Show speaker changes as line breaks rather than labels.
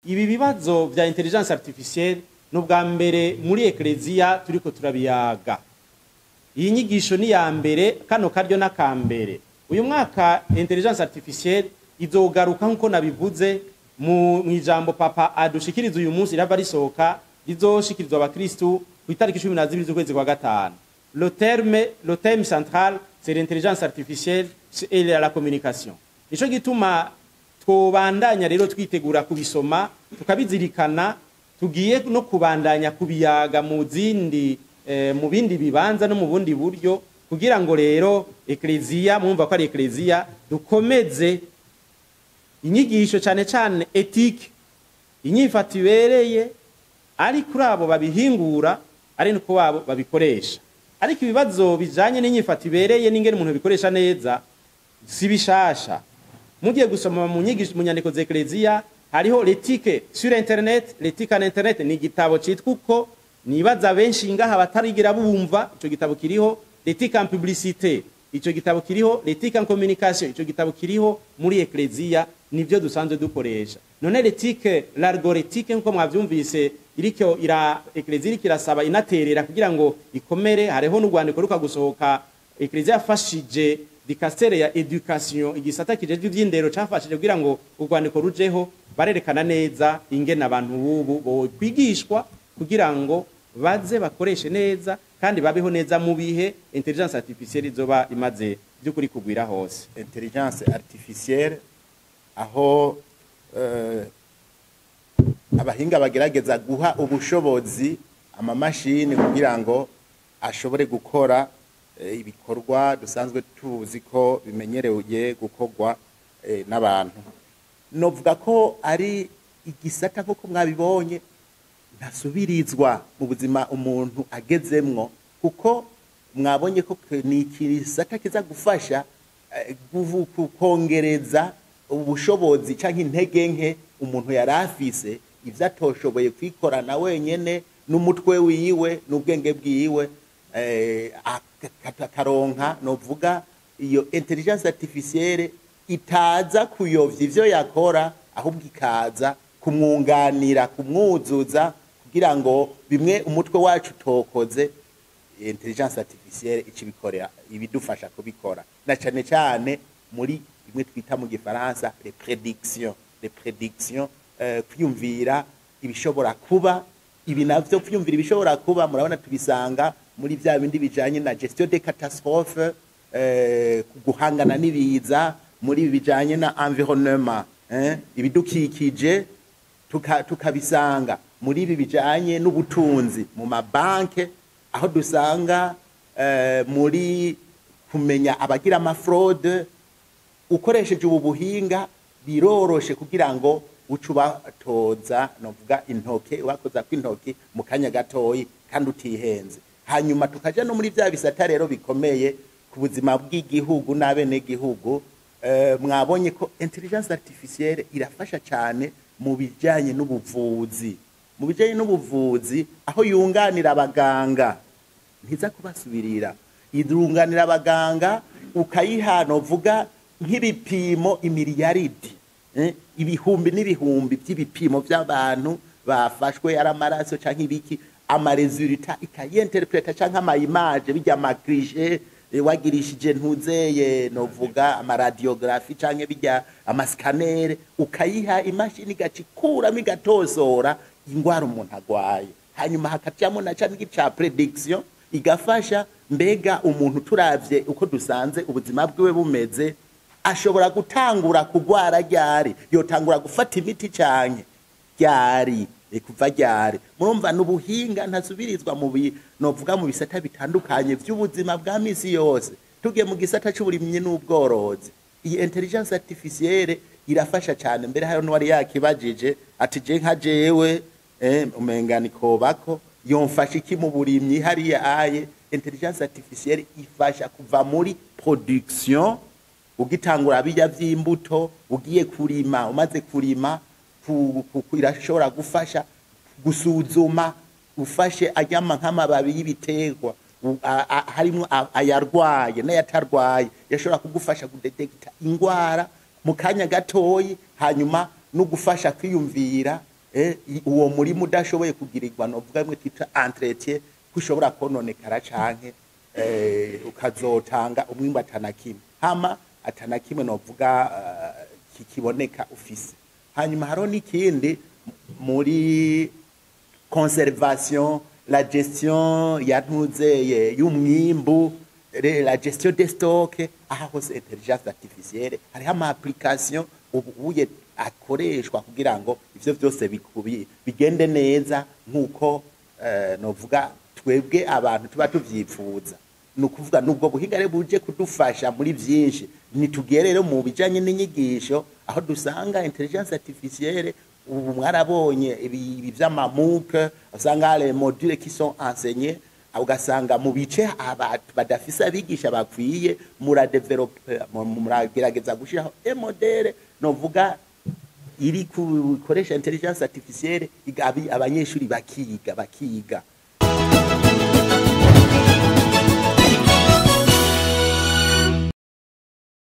Ibi bibazo vya intelligence artificielle n'ubwa mbere muri ekleziya turiko turabiyaga. Iyi nyigisho ni ya mbere, kano karyo n'akambere. Uyu mwaka intelligence artificielle izogaruka, nkuko nabivuze mu ijambo Papa adushikiriza uyu munsi rava risohoka, rizoshikirizwa abakristu ku itariki 12 z'ukwezi kwa gatanu. Le thème central, c'est l'intelligence artificielle et la communication. Nico gituma twobandanya rero twitegura kubisoma, tukabizirikana. Tugiye no kubandanya kubiyaga mu zindi mu bindi bibanza no mu bundi buryo, kugira ngo rero ekleziya, mwumva ko ari ekleziya, dukomeze inyigisho, cyane cyane éthique, inyifato ibereye, ari kuri abo babihingura, ari nuko babo babikoresha. Ariko ibibazo bijanye n'inyifato ibereye n'ingene umuntu bikoresha neza si bishasha. Mugiye gusoma mu nyigisho, mu nyandiko z'ekleziya, hariho l'éthique sur internet, l'éthique en internet. Ni igitabo citwa uko, nibaza benshi ngaha batarigira bumva. Ico gitabo kiriho. L'éthique en publicité, ico gitabo kiriho. L'éthique en communication, ico gitabo kiriho. Muri ekleziya nivyo dusanzwe dukoresha. None l'éthique, l'algorithmique, nkuko mwavyumvise, iriko ira ekleziya iriko irasaba, inaterera kugira ngo ikomere. Hariho n'urwandiko ruka gusohoka ekleziya yafashije, dicastère ya éducation, igisata kijejwe ivy'indero cafashije kugira ngo urwandiko rujeho. Barerekana neza ingene abantu bubu bokwigishwa kugira ngo baze bakoreshe neza kandi babeho neza mu bihe intelligence artificielle izoba imaze by'ukuri kugwira hose.
Intelligence artificielle, aho abahinga bagerageza guha ubushobozi amamashini kugira ngo ashobore gukora ibikorwa dusanzwe tuzi ko bimenyereye gukorwa n'abantu. Novuga ko ari igisata, nk'uko mwabibonye, ntasubirizwa mu buzima umuntu agezemwo, kuko mwabonye ko ni igisata kiza gufasha kongereza ubushobozi canke intege nke umuntu yari afise, ivyo atoshoboye kwikorana wenyene n'umutwe wiwe n'ubwenge bwiwe, akaronka, novuga, iyo intelligence artificielle itaza kuyovya ivyo yakora, ahubwo ikaza kumwunganira, kumwuzuza, kugira ngo bimwe umutwe wacu utokoze, intelligence artificielle icibikorera, ibidufasha kubikora, na cane cane muri bimwe twita mu gifaransa les prédictions, les prédictions, kwiyumvira ibishobora kuba. Ibi navyo, kwiyumvira ibishobora kuba, murabona tubisanga muri vya bindi bijanye na gestion des catastrophes, guhangana n'ibiza, muri ibi bijanye na environnement, ibidukikije, tukabisanga muri ibi bijanye n'ubutunzi mu mabanke, aho dusanga muri kumenya abagira ama fraudes. Ukoresheje ubu buhinga biroroshe kugira ngo uce ubatoza, novuga intoke, ubakoza kw'intoki mu kanya gatoyi kandi utihenze. Hanyuma tukaja no muri vya bisata rero bikomeye ku buzima bw'igihugu n'abenegihugu. Mwabonye ko intelligence artificielle irafasha cyane mu bijanye n'ubuvuzi, mu bijanye n'ubuvuzi aho yunganira abaganga, ntiza kubasubirira, irunganira abaganga. Ukayiha, novuga, nk'ibipimo imiliyaridi, ibihumbi n'ibihumbi by'ibipimo by'abantu bafashwe, ari amaraso canke ibiki, ama résultats ikayinterpreta, canke ama images bijya, ama clichés wagirishije ntuzeye, novuga ama radiographies canke bijya ama scanners, ukayiha imashini igacikuramo, igatosora ingwara umuntu agwaye. Hanyuma hakajamo na canke ca prédiction, igafasha: mbega umuntu turavye uko dusanze ubuzima bwiwe bumeze, ashobora gutangura kugwara ryari, yotangura gufata imiti canke ryari, kuva ryari? Murumva n'ubuhinga ntasubirizwa mu novuga mu bisata bitandukanye vy'ubuzima bwa misi yose. Tugiye mu gisata c'uburimyi n'ubworozi, iyi intelligence artificielle irafasha cyane. Mbere hariho n'uwari yakibajije ati: "Je nka jewe, umenga nikobako, yomfasha iki mu burimyi hariya?" Aye, intelligence artificielle ifasha kuva muri production, ugitangura bijya vy'imbuto, ugiye kurima, umaze kurima, irashobora gufasha gusuzuma ufashe ajyama nk'amababi y'ibiterwa, harimwo ayarwaye n'ayatarwaye, yashobora kugufasha kudetekta ingwara mu kanya gatoyi, hanyuma no gufasha kwiyumvira. Uwo murima udashoboye kugirirwa, novuga mwe twita entretien, ko ushobora kononekara canke ukazotanga umwimbu atanakimwe, hama atanakimwe novuga kikiboneka ufise. Hanyuma hariho n'ikindi muri conservation, la gestion ya ntuzeye y'umwimbu, la gestion des stocks. Aha hose intelligence artificielle, hariho ama application ubu uye akoreshwa kugira ngo ivyo vyose bigende neza nk'uko novuga twebwe abantu tuba tuvyifuza. Ni ukuvuga nubwo buhinga rero buje kudufasha muri vyinshi. Nitugiye rero mu bijanye n'inyigisho, aho dusanga intelligence artificielle ubu mwarabonye ibi vy'ama MOOC, usanga les modules qui sont enseignés, ugasanga mu bice abantu badafise abigisha bakwiye, muradevelope, muragerageza gushiraho e modèle novuga iri kukoresha intelligence artificielle, abanyeshuri bakiga.